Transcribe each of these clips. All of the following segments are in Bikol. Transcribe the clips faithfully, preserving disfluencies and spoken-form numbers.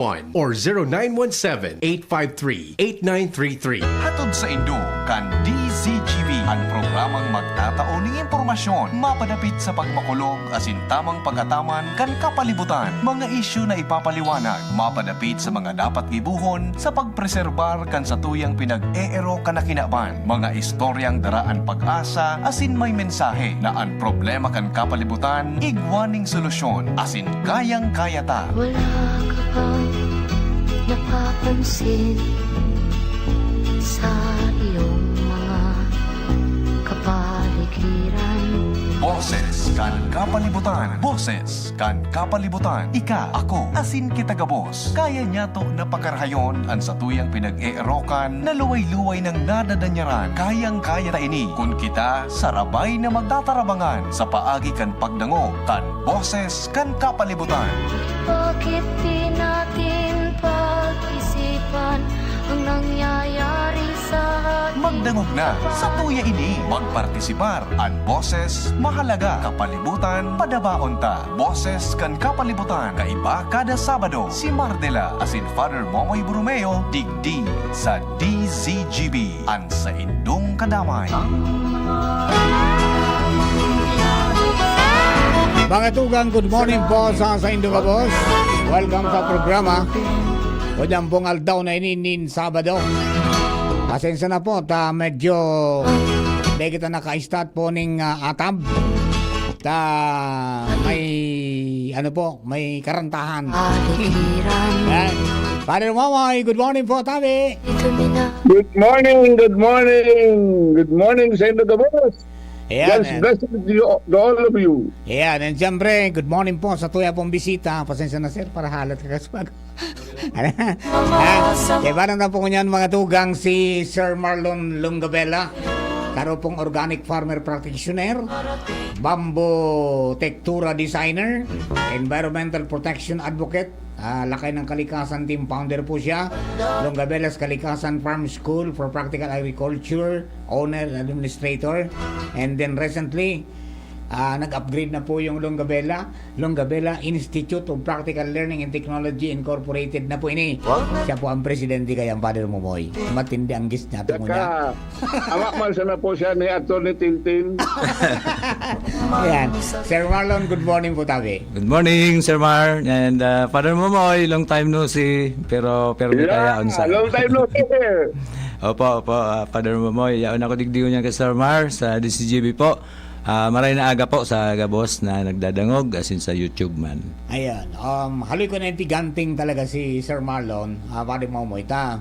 one or zero nine one seven, eight five three, eight nine three three. Hatod saindo kan D Z G B, an programang magtatao ning impormasyon mapadapit sa pagmakulog asin tamang pag-ataman kan kapalibutan, mga isyu na ipapaliwanag mapadapit sa mga dapat gibohon sa pagpreserbar kan satuyang pinag-eero kan kinaban, mga istoryang dara an pag-asa asin may mensahe na an problema kan kapalibutan igwa ning solusyon asin kayang-kaya ta. Wala ka bang napapansin sa iyong mga kapaligiran? Boses kan kapalibutan. Boses kan kapalibutan. Ika, ako, asin kita gabos. Kaya niyato na pakarahayon an satuyang pinag-eerokan na luway-luway nang nadadanyaran. Kayang-kaya ta ini kun kita sarabay na magtatarabangan sa paagi kan pagdangog kan Boses kan Kapalibutan. Bakit di natin pag-isipan ang nangyayari sa ating Magdangog na, kapal? Sa tuya ini, magpartisipar. An boses, mahalaga. Kapalibutan, padabaon ta. Boses kan Kapalibutan, kaiba kada Sabado. Si Mardela asin Father Momoy Borromeo, digdi sa D Z G B, an saindong kadamay. Mga tugang, good morning po sa saindong gabos. Welcome sa programa. Kanyang pong aldaw na ini nin Sabado. Pasensya na po, ta medyo di kita naka-start po ning, ah, atab. Ta may, ano po, may karantahan. Alikiran. Yan. Father Momoy, good morning po, tabi. Ito mina. Good morning, good morning. Good morning sa inyo, gabos. Ayan, God's eh. Blessing to you, to all of you. Ayan, and siyempre, good morning po sa tuya pong bisita. Pasensya na, sir, para halat ka kasi mag- Ha? Kaibanan na po ngunyan, mga tugang, si Sir Marlon Longabela, karo pong organic farmer practitioner, bamboo tektura designer, environmental protection advocate, ah, Lakay ng Kalikasan team founder po siya, Longabela's Kalikasan Farm School for Practical Agriculture, owner and administrator, and then recently, ah, nag-upgrade na po yung Longabela. Longabela Institute of Practical Learning and Technology Incorporated na po ini. Wow. Siya po ang presidente kaya, Father Momoy. Matindi ang gist niya, ito ngunyan. Saka, ama, man sana po siya ni Attorney Tintin. Ayan. Sir Marlon, good morning po, tabi. Good morning, Sir Mar. And, uh, Father Momoy, long time no see. Pero, pero may Yeah, kaya, unsa? Long time no see, sir. Opo, opo, uh, Father Momoy. Yaon ako digdi ngunyan kay Sir Mar sa D Z G B po. Ah, maray na aga po sa gabos na nagdadangog, asin sa YouTube man. Ayan. Um, haloy ko na yung tiganting talaga si Sir Marlon, ah, Father Momoy ta.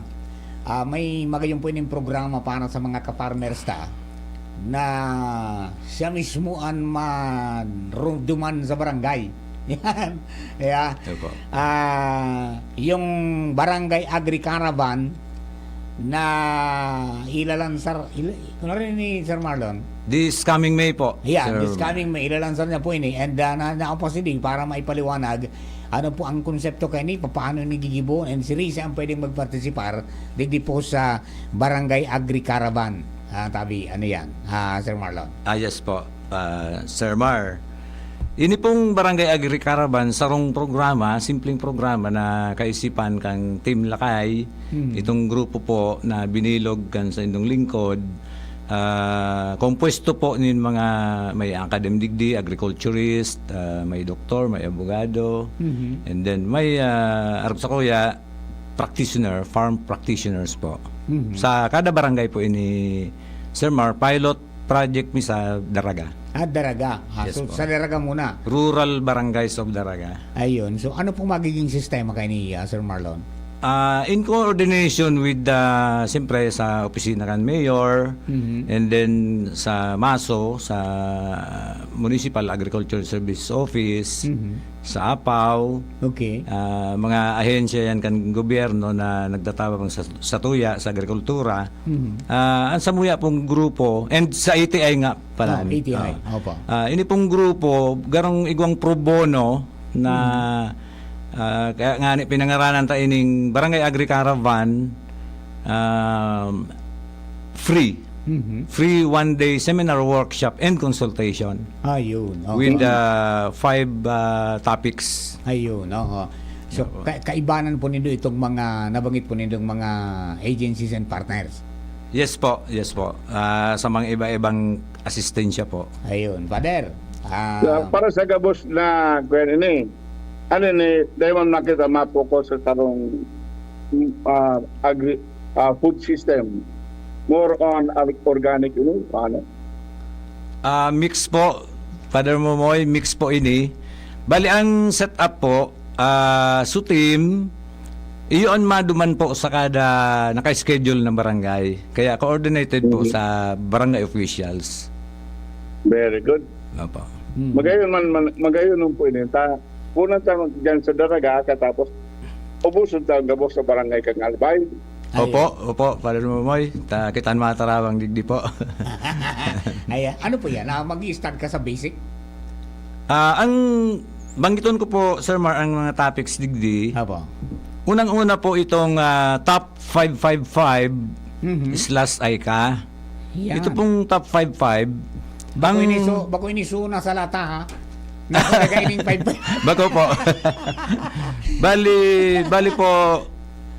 Ah, may magayon po ining programa para sa mga ka-farmers ta na siya mismo an maruduman sa barangay. Yan. Yeah. Opo. Ah, yung Barangay Agri Caravan, na ilalansar, il-, kunwari ni Sir Marlon. This coming May po, Yeah, Sir. This coming May, ilalansar niya po ini. And, ah, na, na opportunity para maipaliwanag ano po ang konsepto kaini, paano ini gigibo, and si Risa ang pwedeng magpartisipar digdi po sa Barangay Agri Caravan. Ah, tabi, ano yan, ah, Sir Marlon? Ah, yes po, ah, Sir Mar. Ini pong Barangay Agri Caravan, sarong programa, simpleng programa na kaisipan kang Team Lakay, Hmm. itong grupo po na binilog kan sa indong lingkod, ah, kompuesto po nin mga may academic degree, agriculturist, ah, may doktor, may abogado, Mhm. and then may, ah, arog sa kuya, practitioner, farm practitioners po. Mhm. Sa kada barangay po ini, Sir Mar, pilot project mi sa Daraga. Ah, Daraga. Ah, Yes so, po. Sa Daraga muna. Rural Barangays of Daraga. Ayun. So, ano pong magiging sistema kayo ni, ah, Sir Marlon? Ah, in coordination with the, siyempre, sa opisina kan Mayor, Mhm. and then sa maso, sa Municipal Agriculture Service Office, Mhm. sa apaw, Okay. ah, mga ahensya yan kan gobyerno na nagtatabang sa, sa tuya, sa agrikultura. Mhm. Ah, ang samuya pong grupo, and sa A T I nga pala. Oh, A T I. Ah. Opo. Ah, ini pong grupo, garong igwang pro bono na, Mhm. ah, kaya nga ni pinangaranan ta ining Barangay Agri Caravan, um, free. Mhm. Free one-day seminar, workshop, and consultation. Ayun, okay. With, uh, five, uh, topics. Ayun, oo. So, ka- kaibanan po nindo itong mga nabanggit po nindong mga agencies and partners? Yes po, yes po. Ah, sa mga iba-ibang asistensya po. Ayun, Father. Ah, So, para sa gabos na, kaya ini, ano ni, dahil man nakita mapokus sa sarong, mm, ah, agri-, ah, food system, more on ag-, organic, you know, ano? Ah, mix po, Father Momoy, mix po ini. Bali, ang setup po, ah, so team, iyon maduman po sa kada naka-schedule na barangay. Kaya coordinated po Mhm. sa barangay officials. Very good. Opo. Mm. Magayon man, man, magayon man po ini. Ta, punan ta mag-, dyan sa Daraga, katapos ubuson ta ang gabos sa barangay kang Albay. Ay. Opo, opo, Father Momoy. Ta, kita an mga tarawang digdi po. Ayan. Ano po yan? Ah, mag-i-start ka sa basic? Ah, ang banggiton ko po, Sir Mar, ang mga topics digdi. Opo. Unang-una po itong, ah, top five five five Mhm. slash ICA. Yan. Ito pong top five five, Bako ang ini so, bako ini so nasa lata, ha? Nasa lata ining five five. Bako po. Bali, bali po,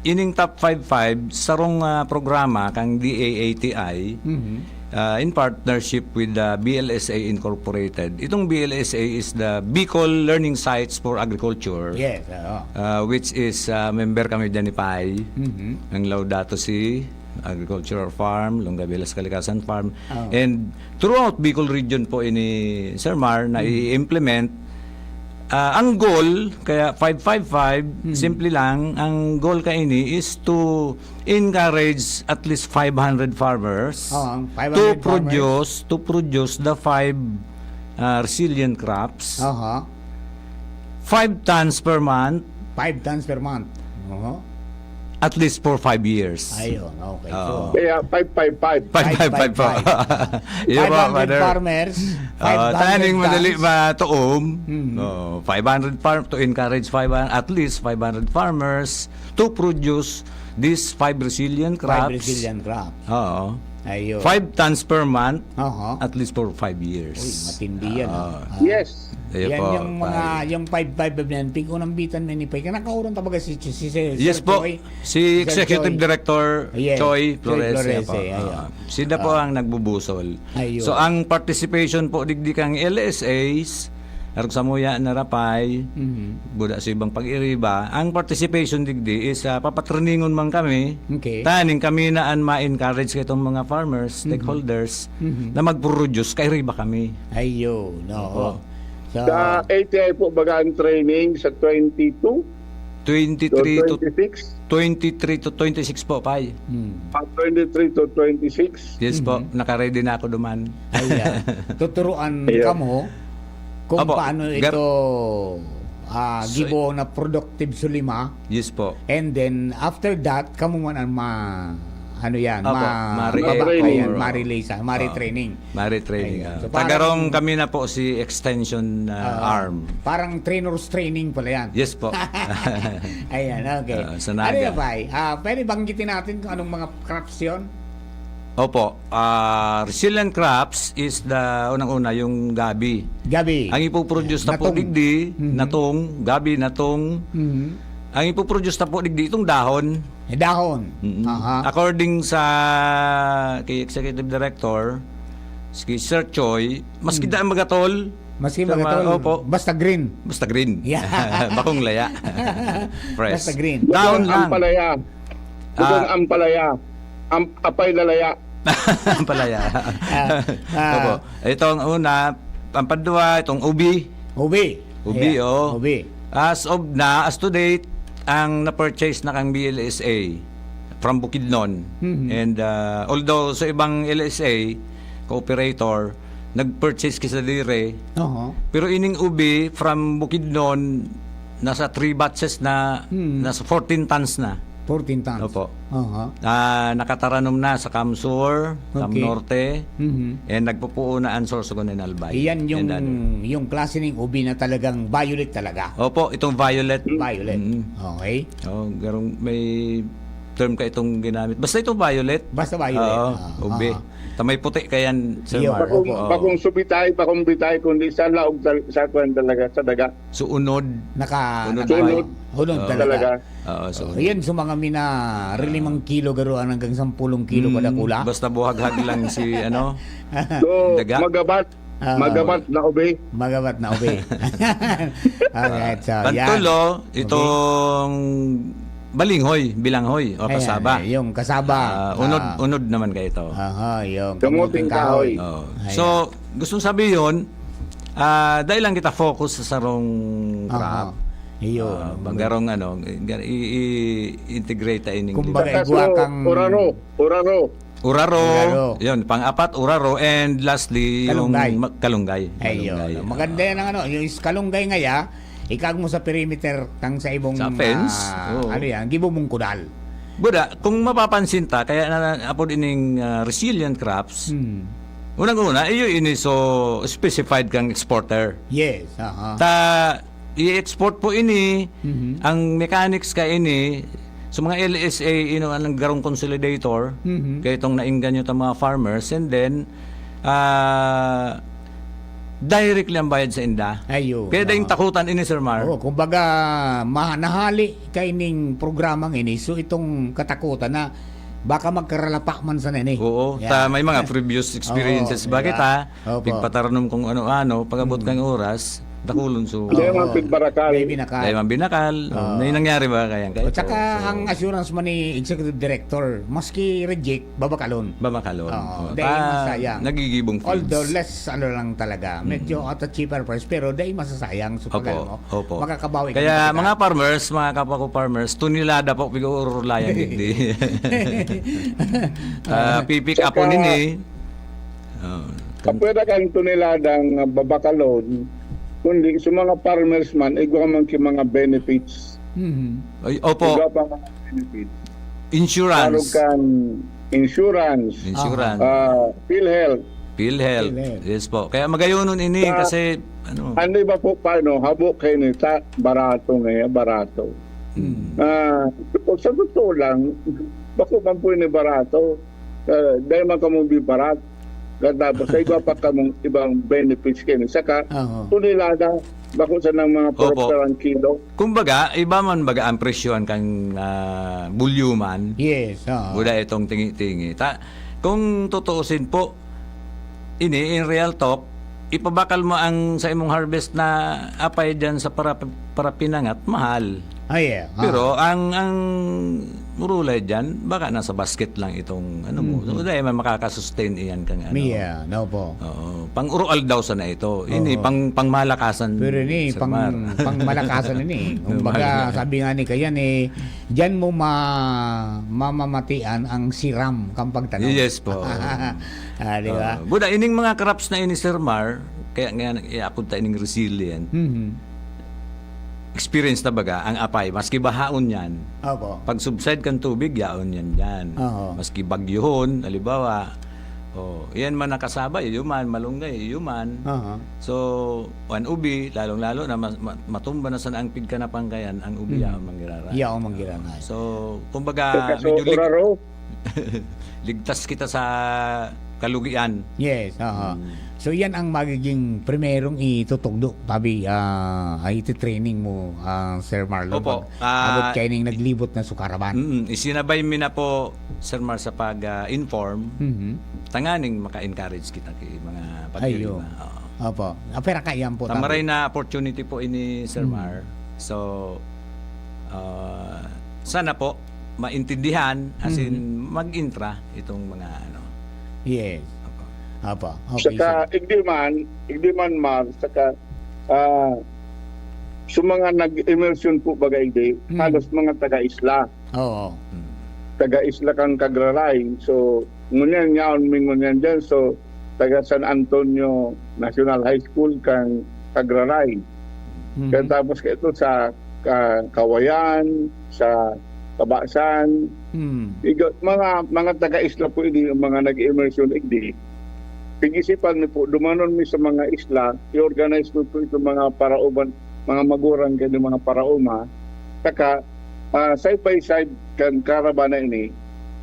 ining top five five, sarong, ah, programa kang D A A T I, Mhm. ah, in partnership with the B L S A Incorporated. Itong B L S A is the Bicol Learning Sites for Agriculture, Yes, oo. ah, which is, ah, member kami dyan ni Pai, Mhm. ng Laudato Si Agricultural Farm, Longavilas Kalikasan Farm, Oo. and throughout Bicol region po ini, Sir Mar, na Mhm. i-implement. Ah, ang goal, kaya five five five, Mhm. simple lang, ang goal kaini is to encourage at least five hundred farmers Oo, ang five hundred to farmers. produce, to produce the five, ah, resilient crops. Aha. Five tons per month. Five tons per month. Aha. At least for five years. Ayun, okay. Oo. So, Kaya five five five. Five five five po. Five five five. Iyo po, five hundred Father. farmers, Ah, five hundred taning madali tons. matuom. Hmm. Oo, five hundred farm to encourage five hundred, at least five hundred farmers to produce these five resilient Five crops. resilient crops. Oo. Ayun. Five tons per month, Aha. at least for five years. Uy, matindi yan, ah. Ah. Ah. Yes. Ayun Yan po, yung mga, pare. yung five five na yan, pig-unambitan na ni Pay. Kanakauran talaga si, si, si Sir Yes po. Choi. Si Sir Executive Choi. Director Yes, Choi Choi Flores, Flores, yan po. eh, ayun. Ah, sila po Ah. ang nagbubusol. Ayun. So, ang participation po digdi kang L S As, arog samuya na Rapay, Mhm. buda sa ibang pag-iriba, ang participation digdi is, ah, papatriningon man kami, Okay. taning kami na an ma-encourage kaitong mga farmers, Mhm. stakeholders, Mhm. na mag-produce, kairiba kami. Ayun, oo. Opo. So, Sa A T I po, baga ang training sa twenty-two Twenty-three to to twenty-six? twenty-three to twenty-six po, Pay. Hmm. Ah, twenty-three to twenty-six? Yes po, Mhm. naka-ready na ako duman. Ayan. Tuturuan Ayan. kamo kung Opo, paano gar- ito, ah, So, gibo na productive sa lima. Yes po. And then, after that, kamo man ang ma-, ano yan, Opo, ma-, mare-, mababa-, ayan, ma-, ma-relay sa, ma-retraining. Oo. Mare-training, Ayan. ah. So, parang Tagarong kami na po si extension, ah, Ah, arm. parang trainer's training pala yan. Yes po. Ayan, okay. Ah, sa Ano Naga. yan, Pay? Ah, pwede banggitin natin kung anong mga crops yun? Opo. Ah, resilient crops is the, unang-una, yung gabi. Gabi. Ang ipoproduce na po Natong. digdi, Mhm. natong, gabi, natong. Mhm. Ang ipoproduce na po digdi, itong dahon. Eh, dahon. Mm-mm. Aha. According sa kay Executive Director, si Sir Choi, maski Mm. daan magatol, Maski Sir Ma-, magatol, opo. basta green. Basta green. Yeah. Bakong laya. Fresh. Basta green. Dahon Bukong lang. ampalaya. Bukong Ah. ampalaya. Am-, apay lalaya. Ampalaya. Ah, ah. Opo. Ito ang una, ang pandua, itong ubi. Ubi. Ubi, Ayan. oh. Ubi. As of na, as to date, ang na-purchase na kang B L S A from Bukidnon. Mhm. And, ah, although sa ibang L S A, cooperator, nag-purchase ki sa dire, Oho. pero ining ubi from Bukidnon, nasa three batches na, Hmm. nasa fourteen tons na. Fourteen tons. Opo. Aha. Ah, nakataranom na sa Cam Sur, Cam Okay. Norte, Mhm. and nagpupuo na an Sorsogon and Albay. Iyan yung, And ano. yung klase ng ubi na talagang violet talaga. Opo, itong violet. Violet. Mm. Okay. Oh, garong may term ka itong ginamit. Basta itong violet. Basta violet. Oo, ah, ube. Ah. Ta may puti ka yan, Sir Iyo, Mar. Bakong, Oo. bakong subitay, bakong bitay, kundi sa laog tal-, sa kwan talaga, sa daga. So, unod. Naka, Unod naka, tayo. Unod Oo. talaga. Oo, so, So, yan, sa mga mina, rilimang kilo garo hanggang sampulong kilo Mm, kadakula. Basta buhaghag lang si, ano, So, daga. Magabat, Ah. Magabat na ube. Magabat na ube. Alright, so, yan. Pantulo, okay. Itong balinghoy, bilanghoy, o kasaba. Ayan, yung kasaba. Ah, unod, Ah. unod naman kayo ito. Aha, yung kamuting kahoy. Oh. Ayan. So, gustong sabihin, ah, dahil lang kita focus sa sarong crop. Aha. Iyo. Ah, banggarong ano, i-, i-, i-integrate ta ining Kumbaga, Saka igwa so, kang uraro, uraro. Uraro, Uraro. Yun, pang-apat, uraro, and lastly, yung Kalunggay. ma-, kalunggay. Ayun. Kalunggay, Maganda oo. yan ang ano, yung is-, kalunggay ngaya, ikag mo sa perimeter kang sa ibong, Sa fence, ah, oo. ano yan, gibo mong kudal. Buda, kung mapapansin ta, kaya na, na apod ining, ah, resilient crops, Hmm. unang-una, iyo ini so specified kang exporter. Yes, aha. Ta, i-export po ini, Mhm. ang mechanics ka ini, sa mga L S A, you know, anong garong consolidator, Mhm. kaya itong nainggan nyo itong mga farmers, and then, ah, directly ang bayad sa inda. Ayo, Kaya daing oo. takutan ini, Sir Mar. Oo, kumbaga, ma-, nahali kaining programang ini, so itong katakutan na baka magkaralapa man sana ini. Oo, Yan. ta may mga previous experiences Oo, ba di ba? kita? Opo. Pigpataranom kung ano-ano, pag-abot Mm. kang oras, dakulon so. Dahil Oo. man pigbarakal. May binakal. Dahil man binakal, Oo. may nangyari ba kaya? At saka So, ang assurance man ni Executive Director, maski reject, babakalon. Babakalon. Oo, Oo. dahil Ta-, masayang. nagigibong feeds. Although less, ano lang talaga, medyo Mm. at a cheaper price, pero dahil masasayang, so pag Opo, ano mo, opo. makakabawi ka Kaya ng mga pagkain. farmers, mga kapwa ko farmers, tunilada po, pig-uurulayan, hindi. Ah, pipick up po Tsaka, nini. Oh. Kapwera kang tuniladang babakalon, kundi sa mga farmers man, igwa man ki mga benefits. Mhm. Ay, opo. Igwa pa mga benefits. Insurance. Parang kang insurance, Insurance. ah, PhilHealth. PhilHealth. PhilHealth. Yes po. Kaya magayonon ini Sa kasi, ano. Ano ba po, paano? Habo kayo ni sa barato ngayon, barato. Hmm. Ah, sa totoo lang, bako man po ini barato. Ah, dahil man kamo bibarat. Tapos sa iba pa kamong ibang benefits kayo. Saka, Aho. tunilada, bako sa nang mga Opo. purok kilo. Kumbaga, iba man baga ang presyohan kan, ah, bulyuman. Yes, oo. Buda itong tingi-tingi. Ta-, kung tutuusin po, ini, in real talk, ipabakal mo ang sa imong harvest na apay diyan sa para, para pinangat, mahal. Ah, yeah. Ah. Pero ang, ang murulay diyan, baka nasa basket lang itong ano mo. Mhm. So, dahil man makakasustain iyan kang ano. Yeah, no po. Oo. Pang-urual daw sana ito. Ini, Oo. pang, pangmalakasan, Pero ini, Sir pang, Mar. pangmalakasan ini. Kumbaga, Pangmalakasan. sabi nga ni Kayan, eh, diyan mo ma-, mamamatian ang siram kang pagtanaw. Yes po. Ah, di ba? Oo. Buda, ining mga crops na ini, Sir Mar, kaya nga iapod ta ining resilient. Mhm. Experience na baga, ang apay, maski bahaon yan, Opo. pag subside kan tubig, yaon yan dyan. Oo. Maski bagyohon, halimbawa, oh, yan man nakasaba, iyo man, malunggay, iyo man. Aha. So, an ubi, lalong-lalo na mas-, ma-, matumba na sana ang pigkanapang kayan, ang ubi, Mm. yaon manggiraray. Yaon manggiraray. So, kumbaga, Teka, so, medyo lig-, uraro? ligtas kita sa kalugian. Yes, aha. Mm. So, yan ang magiging primerong itutugdo, tabi, ah, ay iti-training mo, ah, Sir Marlon, Opo, pag ah, abot kayo ning naglibot na sukaraban. Mm, isinabay mi na po, Sir Mar, sa pag, ah, inform, Mhm. tanganing maka-encourage kita kay mga Ayo. pagdiriba. Oo. Opo. Ah, pera ka yan po, Tamaray tabi. na opportunity po ini, Sir Mm. Mar. So, ah, sana po, maintindihan, as in, Mhm. mag-intra itong mga ano. Yes. Opo. Opo. Okay, Saka, sir. igdi man, igdi man, Mar, saka, ah, sa mga nag-immersion po, baga, igdi, Mm. halos mga taga-isla. Oo. Mm. Taga-isla kang Cagraray. So, ngunyan, yaon mi ngunyan dyan. So, taga San Antonio National High School kang Cagraray. Mhm. Kaya tapos ka ito sa, ah, Kawayan, sa Tabasan. Hmm. Iga-, mga, mga taga-isla po ini, yung mga nag-immersion igdi. Pag-isipan mi po, dumanon mi sa mga isla, i-organize mi po itong mga parauban, mga magurang kaya mga parauma. Saka, ah, side by side kan caravan na ini,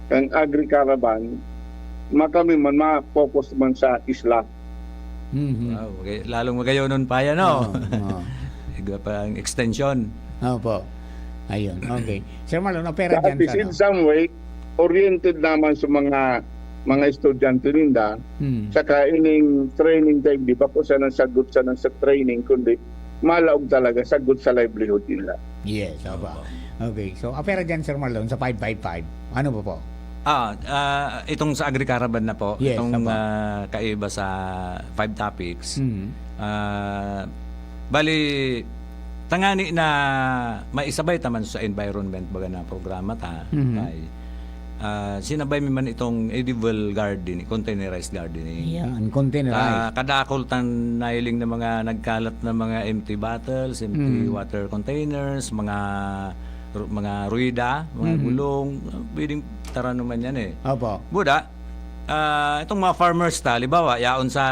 kan agri-caravan, ma-, kami man ma-focus man sa isla. Mhm. Wow, okay. Lalong magayonon pa yan, no? Oo, oo. Iba pa ang extension. Opo. Ayun, okay. Sir Marlon, opera Sa dyan sa in ano? some way, oriented naman sa mga, mga estudyante ninda, Hmm. saka ining training time, di ba po siya nang sagot sa, nang sa training, kundi malaog talaga sagot sa livelihood nila. Yes, opo. Opo. Okay, so, ah, pero dyan, Sir Marlon, sa five five five, ano po po? Ah, ah, itong sa Agri-Caravan na po, Yes, itong, opo. ah, kaiba sa five topics. Mhm. Ah, bali, tangani na maisabay ta man sa environment, baga na programa ta, Mhm. kay, ah, sinabay mi man itong edible garden, containerized gardening. Yan, containerized. Ka-, kadakol tan nahiling na mga nagkalat na mga empty bottles, empty Mm. water containers, mga ru-, mga ruwida, mga Mhm. gulong, pwedeng taranuman yan eh. Opo. Buda, ah, itong mga farmers ta, halimbawa, yaon sa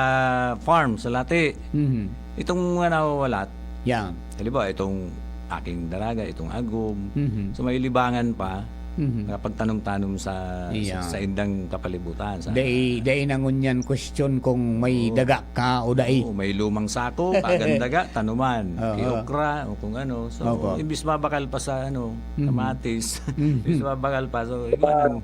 farm, sa lati. Mhm. Itong mga nawawalat, Yan. halimbawa, itong aking dalaga, itong agom, Mhm. so may libangan pa, Mhm. nakapagtanom-tanom sa, sa, Yan. sa indang kapalibutan. Sa Dai, dai na ngunyan question kung may Oo. daga ka o dai. Oo, may lumang sako, kagan daga, tanuman, Oo. may okra, o kung ano. So, Opo. imbis mabakal pa sa, ano, Mhm. kamatis, Mhm. imbis mabakal pa. So, iba Ah, nang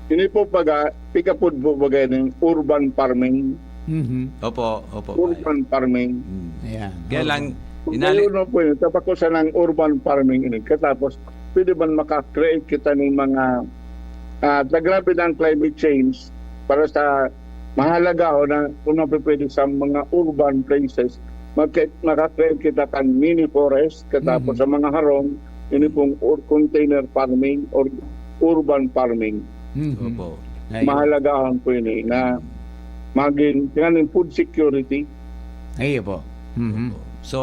ini po baga, pikapud po baga ning urban farming. Mhm. Opo, opo, Urban farming. Mm. Ayan, Kaya urban. lang, Kung inali- kayo na po yun, tapos sa ng urban farming ini. Katapos, pwede man maka-create kita ng mga, ah, na grabe na ang climate change para sa mahalaga ho na kung napipwede sa mga urban places, magka-, maka-create kita kan mini forest, katapos Mhm. sa mga harong, ini pong ur-, container farming or urban farming. Mhm. Opo. Ayun. Mahalagahan po ini na maging, yan yung food security. Ayun po. Mhm. Opo. So,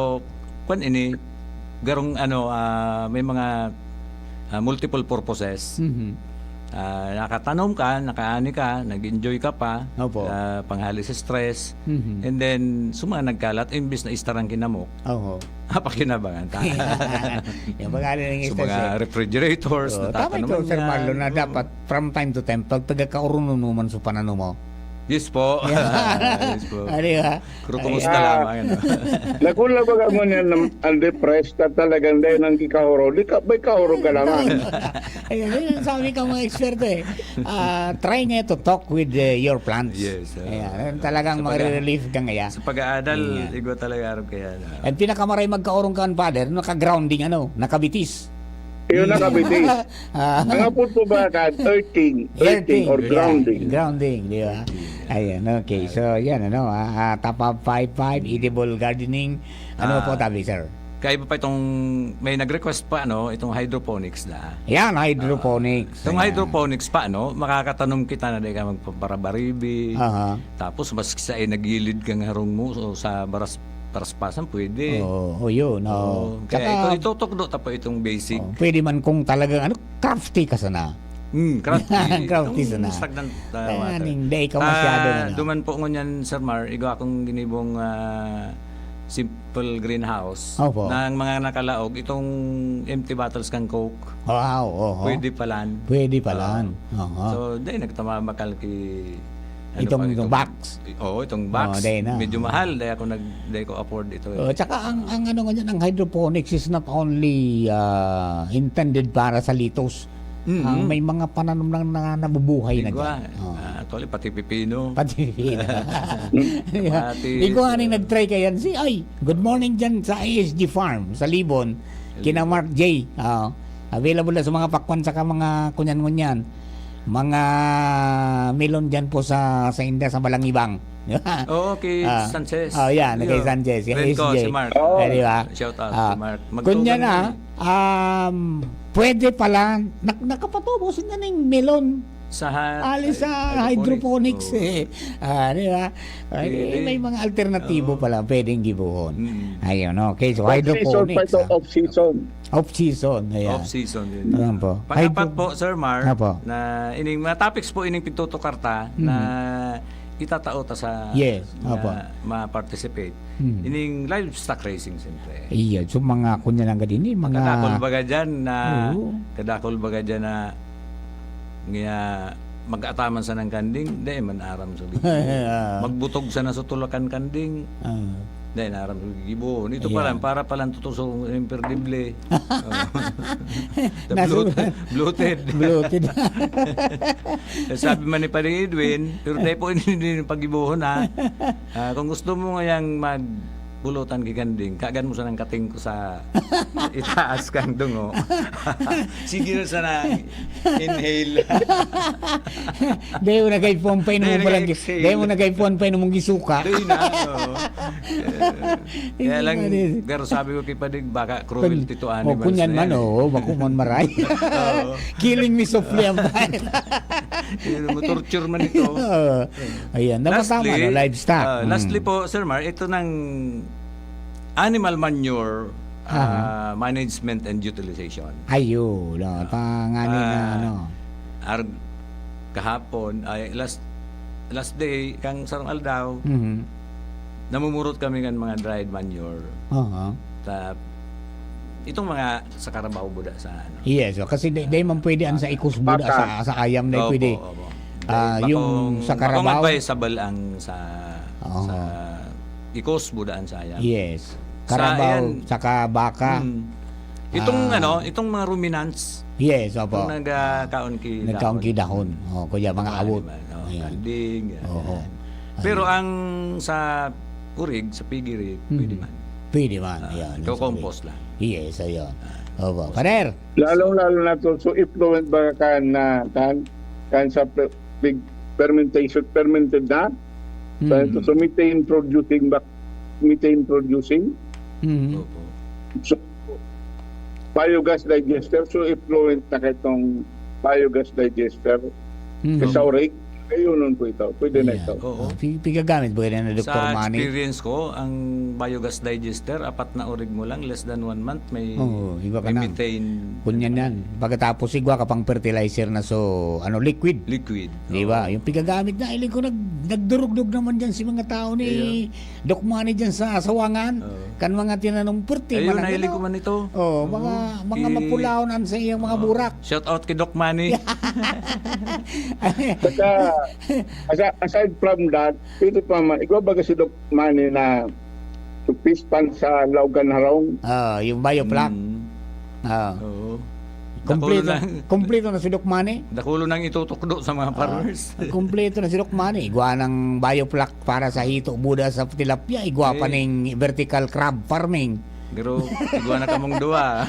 kwan ini, garong ano, ah, may mga, ah, multiple purposes. Mhm. Ah, nakatanom ka, nakaani ka, nag-enjoy ka pa, Opo. ah, panghali sa stress, Mhm. and then, sa mga nagkalat, imbis na istarang kinamok, Oho. Pakinabangan ta. Yung mga ano yung So, stress mga eh. refrigerators, Oo, tama ito, natatanaman Sir yan. Marlon, na Oo. dapat from time to time, pag taga-kaorononoman sa pananaw mo. Yes po. Yeah. Yes po. Ah, di ba? Pero kumusta Ah. lamang, ano? Nakula ba ka mo niyan ng, ang depressed na talagang dahil nang kikahoro? Di ka, may kahoro ka naman. Ayun, yun ang sabi ka mga eksperto eh. Ah, try nga to talk with uh, your plants. Yes, uh, Ayan, talagang sa pag- marirelief ka ngaya. Sa pag-aadal, Yeah. igwa talaga arog kaya na. And pinakamaray magkaorong kan, Father, naka-grounding, ano, nakabitis. Yun, nakabitis. Ah. Ang apod po ba ka, earthing, earthing Earthing, or yeah. grounding? Grounding, di ba? Earthing, yeah. Ayan, okay. So, yan, ano, ah, ah, Tapab five five, edible gardening. Ano Ah, po, tabi, sir? Kaya iba pa itong, may nag-request pa, ano, itong hydroponics na. Yan, hydroponics. Ah, itong Ayan. hydroponics pa, ano, makakatanom kita na di ka magpaparabaribi. Aha. Tapos, mas sa inagilid kang harong mo, so, sa baras-, paraspasan, pwede. Oo, o yun, oo. Oo. Kaya Tsaka, ito, itutukdo ta pa itong basic. Oo, pwede man kung talagang, ano, crafty ka sana. Hmm, crafty. Crafty Itong sana. stagnant, ah, Kaya water. ning, di ikaw masyado, Ah, ano. duman po ngunyan, Sir Mar, igo akong ginibong, ah, simple greenhouse Opo. na ang mga nakalaog, itong empty bottles kang Coke. Wow, oho. Pwede palan. Pwede palan. Oo. Oho. So, dahil nagtamamakal ki, ano Itong, pa, itong itong box. Oo, itong box. Oo, dahil na. Medyo mahal, dahil ako nag-, dahil ko afford ito eh. Oh, tsaka ang, ang ano nga dyan, ang hydroponics is not only, ah, intended para sa litos. Mm-hmm. Ah, may mga pananom na, na nabubuhay na Igwa. dyan. Oh. Ah, actually, pati pipino. Pati pipino. Kamatis. Igwa nga ning nag-try kayan si, ay, good morning dyan sa A S G Farm, sa Libon. Hello. Kina Mark J. Ah, available na sa mga pakwan saka mga kunyan-ngunyan. Mga melon dyan po sa, sa India, sa Balangibang. Oo, kay Ah. Sanchez. Oh, yan, kay Yun. Sanchez, kay Friend ko, S J. si Mark. Oh. Eh, di ba? Shout out Ah. si Mark. Magtugang Kunya na, yan eh. um, pwede pala, nak-, nakapatubo sila ng melon. Sa ha-, Ali sa hydroponics. hydroponics Oo. eh. Ah, di ba? Ay, Pwede. may mga alternatibo Oo. pala pwedeng gibohon. Mm. Ayun, okay. So, Off-season hydroponics, pa ito, ah. off-season. Off-season, ayan. Off-season, yun. Ayan po. Pangapat Hydro- po, Sir Mar, Apo. na ining mga topics po ining pigtutukar ta, Mm. na itatao ta sa Yes, nga opo. ma-participate. Mm. Ining livestock racing, siyempre. Iya, so mga kunya lang gadi ni, mga Kadakol baga dyan na, Oo. kadakol baga dyan na nga mag-ataman sa nang kanding, di man aram sa gibo. Ah. Magbutog sa nasutulakan kanding, Ah. di na aram sa gibo. Ito pa Ayan. lang, para palang tutuso, imperdible. Oh. The Nasu- bloat-, bloated. Bloated. Sabi man ni Padre Edwin, pero dahil po hindi yung pag-ibuhon, ha? Ah, kung gusto mo ngayang magbulotan ki kanding, kagan mo sanang kating ko sa itaas kang dungo. Sige na sana, inhale. Dahil mo nag-iPhone pa, inom Dahil mo lang, nag-exhale. dahil mo nag-iPhone pa, inom mong gisuka. Dahil na, oo. Eh, kaya lang, Ano yun? pero sabi ko kay Padig, baka cruelty to Kun-, animals oh, kunyan na man, yan, eh. oo, bako man maray. Oo. Killing me softly ang Yun, mo-torture man ito. Oo. Ayan, dapat Lastly, tama, no? Livestock. ah, Mm. lastly po, Sir Mar, ito ng animal manure, Aha. ah, management and utilization. Ayun, no, Ah, panganin na, ah, ano. ar-, kahapon, ay, last, last day, kang sarong aldaw, Mhm. namumurot kami ng mga dried manure. Aha. Sa, itong mga sa karabaw buda sa ano. Yes, oh, kasi di, di man pwede ang sa Ah, ikus buda baka. sa, sa ayam na Opo, pwede. opo. Ah, Dahil yung bakong, sa bakong karabaw. advisable ang sa, Oo. sa ikus buda ang sa ayam. Yes. Sa Karabaw, ayan. saka baka. Hmm. Itong Ah. ano, itong mga ruminants, Yes, opo. itong nagkakaon ki Nagkaon dahon. ki dahon. Oh, kuya, mga Mga awot. animal, oh, Ayan. kanding, yan, Oo. yan. Pero Ayan. ang sa urig, sa piggery, pwede Mhm. man. Pwede man, Ah, yan, ikaw compost lang. Yes, ayun. Ah, Opo. compost. Pader! Lalong-lalo na to, so effluent ba kan na, kan, kan sa pe-, pig-, fermentation, fermented na? So, Mhm. ito, so methane producing ba, methane producing? Mhm. Opo. So, biogas digester, so effluent na kaitong biogas digester. Mhm. Sa urig, ayunon po ito. Pwede na Ayan. ito. Oo. Ah, pi-, pigagamit po yan na, Doktor Sa Manny. experience ko, ang biogas digester, apat na urig mo lang, less than one month, may, Oo, iba ka may na. methane. Kunyan yan. Pagkatapos, igwa ka pang fertilizer na so, ano, liquid. Liquid. Di ba? Oo. Yung pigagamit na, iling ko nag-, nagdurugdog naman dyan si mga tao ni Iya. Doc Manny dyan sa Sawangan. Oo. Kan mga tinanom, pwerte Ayun, man ang nahiling ano. ko man ito. Oo, Oo. mga, mga Ki- mapulaon ang sa iyang mga Oo. burak. Shout out kay Doc Manny. Saka, asi-, aside from that, pwede pa man, igwa baga si Doc Manny na pispan sa Laogan Harong. Ah, yung bioflak. Mm. Ah. Oo. Kompleto, Dakulo na. kompleto na si Doc Manny. Dakulo nang itutukdo sa mga Ah, farmers. kompleto na si Doc Manny. Igwa ng bioflak para sa hito, buda sa tilapia. Igwa pa Eh. ning vertical crab farming. Pero igwa na kamong duwa.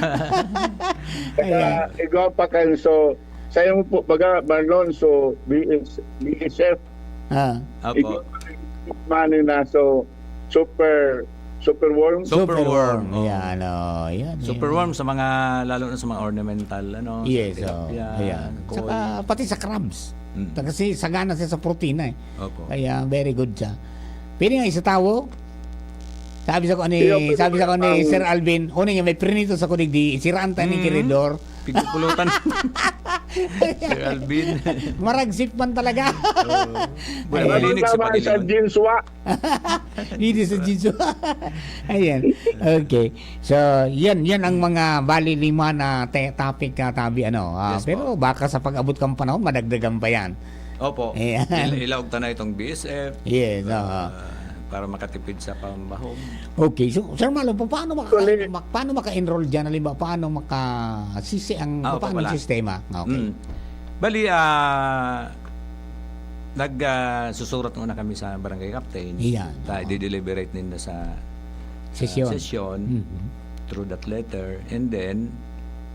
Saka, Ayan. igwa pa kan, so, sa'yo mo po, baga, Marlon, so, B S, B S F, Ah. Apo. Igwa pa ning Doc Manny na, so, super, super worm. Super Super worm, worm, oh. yan, oh, yan, Super yan. worm sa mga, lalo na sa mga ornamental, ano, sa Yes, oh, tilapia, ayan. koi. Saka pati sa crabs. Mm. Ta-, kasi sagana siya sa protina, eh. Opo. Kaya very good siya. Pwede nga isa tawo. Sabi sa ko ni, Iyo, pwede sabi sa ko ni ang Sir Alvin, "Una niya, may prinito sa kunig di, siraan ta ning Mm. kiridor." Pigpupulutan. Sir Alvin. Maragsip man talaga. Oo. Ayan. Malinig sa Tama, sa paglingon. Jinswa. Dito sa Jinswa. Ayan. Okay. So, yan, yan ang mga bali lima na te-, topic na tabi, ano. Ah, Yes, pero po. baka sa pag-abot kang panahon, madagdagan pa yan. Opo. Ayan. Il-, ilaog ta na itong B S F. Yes, Ah, oo. para makatipid sa pambahog. Okay. So, Sir Marlon, pa-, paano maka-, Actually, ma-, paano maka-enroll dyan? Halimbawa, paano makasisi ang, Ah, opo paano ang pala. sistema? Okay. Mm. Bali, ah, nag, ah, susurat muna kami sa barangay captain. Iyan, Ta-, oo. i-deliberate ninda sa, sa Sesyon. sesyon Mhm. through that letter. And then,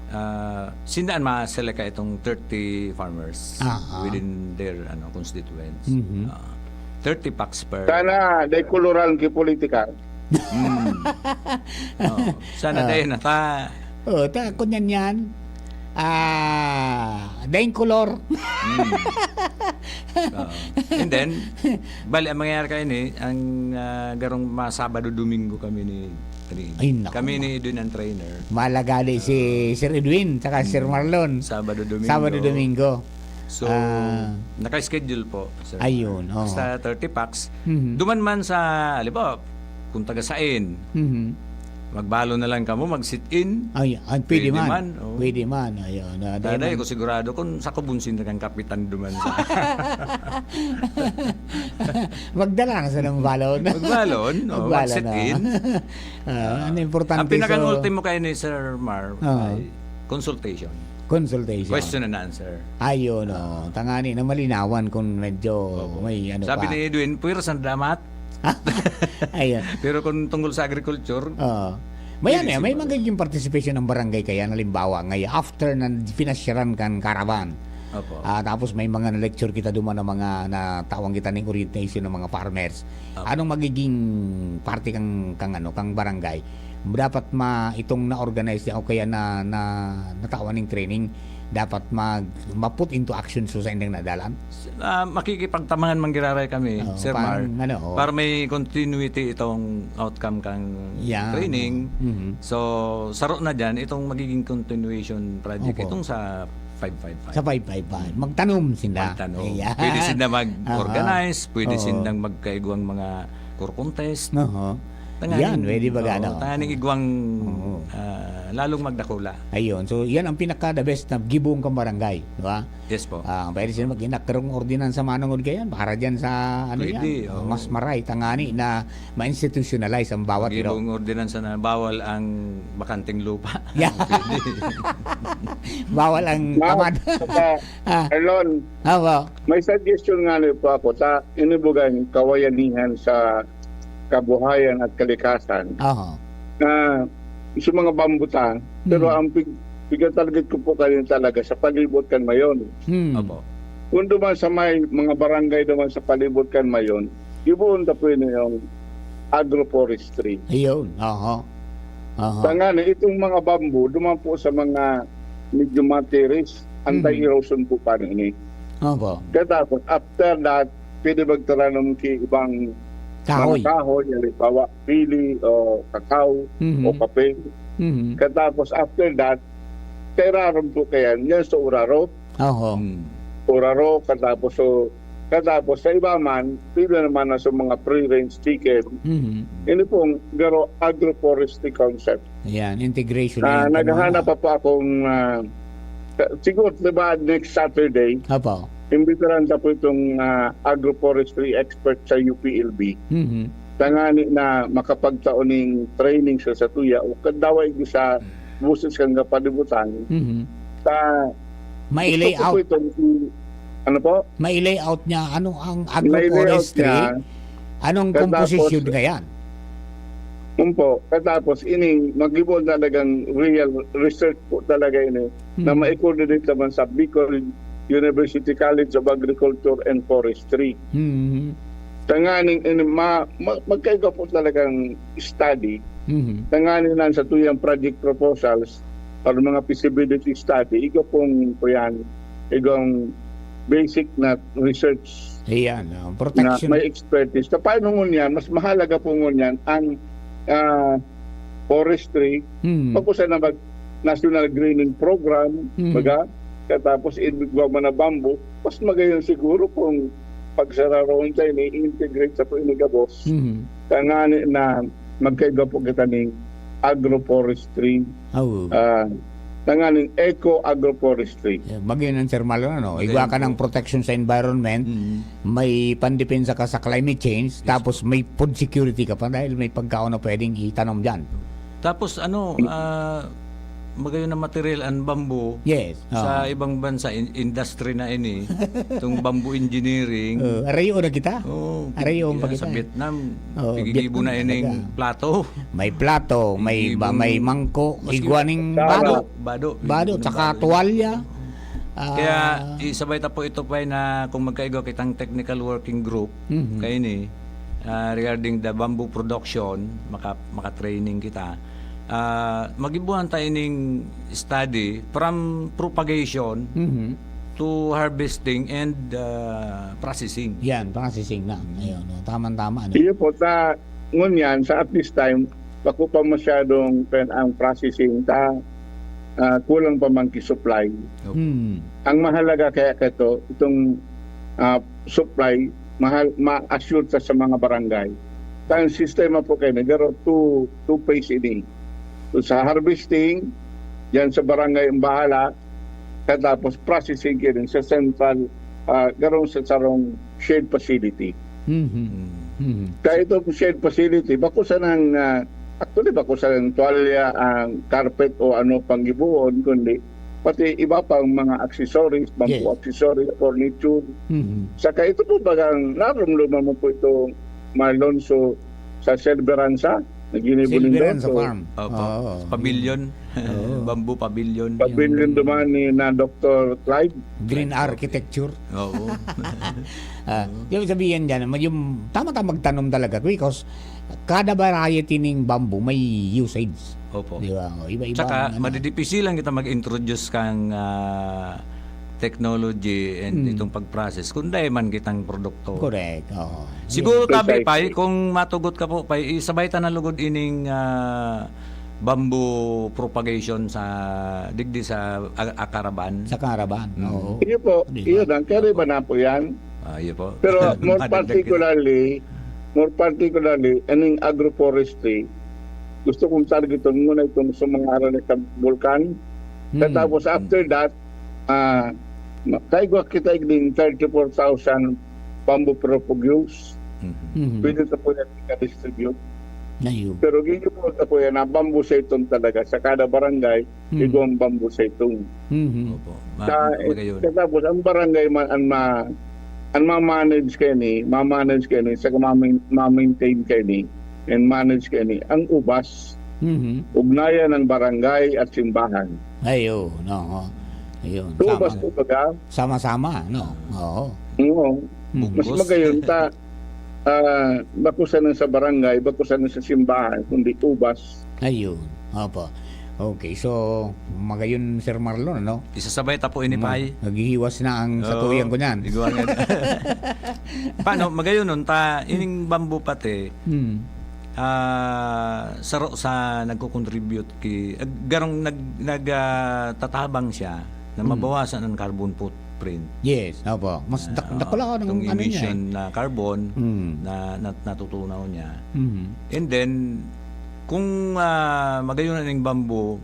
ah, sinda an ma-select ka itong thirty farmers Ah, ah. within their, ano, constituents. Mhm. Ah, thirty packs per Sana, dahil kuluran ki politika. Mm. Oo. Sana Ah. dahil na ta. Oo, ta, kunyan yan. Ah, daing kolor. Mm. Oo. And then, bali, ang mangyayari kayo ni, ang, ah, garong mga Sabado, Domingo kami ni, ni, Ay, naku, kami ma- ni Edwin ang trainer. Malagali si Ah. Sir Edwin, tsaka Sir Mm. Marlon. Sabado, Domingo. Sabado, Domingo. So, Ah. naka-schedule po, Sir Mar. Ayun, oo. Basta thirty packs. Mhm. Duman man sa, halimbawa, kung taga Sain, Mhm. magbalon na lang kamo, mag-sit-in. Ay, ay, pwede Pwede man. man, oo. Pwede man, ayun. Ah, dahil Daday man ko sigurado kung sa Kubunsin na kang kapitan duman sa Magdala na silang balon. Magbalon, oo, Magbalon, mag-sit-in. oo. Ah, ang importante Ang pinakang sa ultimo kayo ni Sir Mar Oo. ay consultation. Consultation. Question and answer. Ayun, Ah. oo. Tangani na malinawan kung medyo Opo. may ano Sabi pa. ni Edwin, "Pwera sa damat." Ayun. Pero kung tungkol sa agriculture, Oo. May ano yan, may Medisyon pa. magiging participation ng barangay kaya, halimbawa, ngay-, after na pinasyaran kan caravan. Opo. Ah, tapos may mga na-lecture kita duman ng mga natawan kita ning orientation ng mga farmers. Opo. Anong magiging parte kang, kang ano, kang barangay? Dapat ma-, itong na-organize niya o kaya na, na, natawan ning training, dapat mag-, ma-put into action so sa indang nadalan? Ah, makikipagtabangan man giraray kami, Oo, Sir Mar, parang ano, oo. para may continuity itong outcome kang Yan, training. oo. Mhm. So, saro na dyan, itong magiging continuation project, Opo. itong sa five five five. Sa five five five. Magtanom sila. Magtanom. Ayan. Pwede sila mag-organize, Aha. pwede Oo. silang magkaigwang mga core contest. Aha. Tanganing, Yan, pwede ba oo, gano? tanganing igwang, Oo. ah, lalong magdakula. Ayun. So, yan ang pinaka the best na gibong kang barangay, di ba? Yes po. Ah, pwede sila mag-enact karong ordinansa manongod kayan para dyan sa, ano Pwede, yan, oo. mas maray, tangani na ma-institutionalize ang bawat Gibong iro. ordinansa na bawal ang bakanteng lupa. Yeah. Pwede. Bawal ang Ma'am, tamad. saka, Ah. Erlon, Awa. may suggestion nga ni po ako sa inibugan kawayanihan sa kabuhayan at kalikasan Aha. na sa mga bambutan, pero Hmm. ang pig-, pigatarget ko po kanina talaga sa palibot kan Mayon. Hmm. Opo. Kung duman sa may mga barangay duman sa palibot kan Mayon, ibuon ta po yun yung agroforestry. Ayun, aha. Aha. Tangani, itong mga bamboo, duman po sa mga medyo matiris, Mhm. anti-erosion po pa rin eh. Opo. Katapos, after that, pwede magtaranom ki ibang Kahoy. mga kahoy, halimbawa, pili o kakao Mhm. o kape. Mhm. Katapos, after that, kairarom po kayan, yan sa uraro. Oho. Hmm. Uraro, katapos, so, katapos sa iba man, pwede naman na sa mga free-range chicken. Mhm. Ini pong garo agroforestry concept. Ayan, integration Ah, yan, naghahanap tama. pa po akong, ah, sa-, siguro, di ba, next Saturday, Apo. imbitaran ta po itong, ah, agroforestry expert sa U P L B. Mhm. Tangani na makapagtao ning training sa satuya o kadaway ko sa buses kan kapalibutan. Mhm. Sa May gusto ko po layout. itong i-, ano po? May layout niya. Ano ang May layout agroforestry? niya. Anong Katapos, komposisyon kaya? Yun po. Katapos, ini, mag-ibo talagang real research po talaga ini na Mhm. mai-coordinate naman sa Bicol University College of Agriculture and Forestry. Mhm. Tanganing ini, ma-, ma-, magkaiba po talagang study. Mhm. Tanganing lang sa tuyang project proposals or mga feasibility study, igo pong, kuyan, igong basic na research Ayan, oh, na protection. may expertise. Sa paano ngunyan, mas mahalaga po ngunyan ang, ah, forestry, Hmm. pag-usa na mag-, National Greening Program, Hmm. baga, katapos igwa man na bamboo, mas magayon siguro kung pagsararoon tayo, ni-integrate sa po ini gabos. Hmm. Kaya nga ni, na magkaiba po kita ning agroforestry, Oo. ah, tanganing eco-agroforestry. Yeah, bagay ng thermal, ano? Bagay Igwa ka po. ng protection sa environment, Mm. may pandepensa ka sa climate change, Yes tapos po. may food security ka pa dahil may pagkaon na pwedeng itanom dyan. Tapos ano, Mm. ah, magayon na material ang bamboo Yes, sa oo. ibang bansa, in-, industry na ini, itong bamboo engineering. Oh, arayo na kita. Oo, Arayo kaya pa kita sa eh. Vietnam, Oo, pigigibo Vietnam na ining talaga. plato. May plato, may Hindi ba, may mong mangko, maski igwa ning tama. bado. Bado, Bado, hindi tsaka bado. tuwalya. Kaya Ah. isabay ta po ito pa na kung magkaigo kitang technical working group, Mhm. kaini, ah, regarding the bamboo production, maka-, maka-training kita. Ah, magibuhan tayo ning study from propagation Mhm. to harvesting and, ah, processing. Yan, processing na. Ayun, no? Tama-tama, ano? Iyo po, sa ngunyan, sa at this time, bako pa masyadong pen ang processing ta. ah, kulang pa man ki supply. Opo. Hmm. Ang mahalaga kaya kaito, itong, ah, supply, mahal, ma-assure ta sa mga barangay. Kaya ang sistema po kaini, garo two, two phase ini. So, sa harvesting, diyan sa barangay ang bahala, katapos processing kaini sa central, ah, garo sa sarong shared facility. Mhm. Hmm. Mhm. Kaya itong shared facility, bako sanang, ah, actually, bako sanang tuwalya, ang carpet o ano pang gibohon, kundi pati iba pang mga accessories, bamboo Yes. accessories, furniture. Mhm. Saka ito po bagang narumduman mo po ito, Marlon, so, sa Silveranza, na ginibo nindo, Silveranza so, Farm. Opo. Oo. Pavilion. Oo. Bamboo pavilion. Pavilion Yung duman ni na Doctor Clive. Green Architecture. Oo. Ah, yung sabihin dyan, yung tama-tama magtanom talaga, because kada variety ning bamboo may usage. Opo. Di ba? O, iba-iba Tsaka, ang ano. Madidipisilan kita mag-introduce kang, ah, technology and Hmm. itong pag-process kung dai man kitang produkto. Correct. Oo. Siguro, Yes. tabi, Precisely. Pay, kung matugot ka po, Pay, isabay ta na lugod ining, ah, bamboo propagation sa, digdi sa A-, Acaraban. Sa Acaraban, Mm. oo. Iyo po, Di ba? iyo lang. Kaya iba na po yan. Ah, iyo po. Pero more Madagdag kita. particularly, more particularly, aning agroforestry, gusto kong targeton muna itong sa mga aral sa bulkan. Hmm. Tapos after that, ah, ma-, kaigwa kita igning thirty-four thousand bamboo propagules. Mhm. Mhm. Pwede na po yan ika-distribute. Ayun. Pero ginyo po na po yan, na bamboo seton talaga sa kada barangay, Hmm. igwang bamboo seton. Mhm. Opo. Ma-, Sa, magayon. Katapos, ang barangay man, ang ma-, ang ma-manage kaini, ma-manage kaini, sa ma-main-, ma-maintain kaini, and manage kaini, ang ubas. Mhm. Ugnayan ng barangay at simbahan. Ayun, oo. Ayun, Sa ubas, tama. kumbaga. Sama-sama, no? Oo. Oo. Mhm. Mas Bungkos. magayon ta, ah, bako sana sa barangay, bako sana sa simbahan, kundi ubas. Ayun. Opo. Okay, so, magayon, Sir Marlon, ano? Isasabay ta po ini, Hmm. Pay. Naghihiwas na ang Oo. satuyan ko niyan. Igwa nga. Paano? Magayon nun, ta, ining bamboo pati, Hmm. ah, saro sa nagko-contribute ki, ah, garong nag-, nag-, ah, tatabang siya na Hmm. mabawasan ang carbon footprint. Yes, opo. Mas dak-, Ah, dakula ka ng itong ano niya, eh. emission na carbon Hmm. na nat-, natutunaw niya. Mhm. And then, kung, ah, magayon na ning bamboo,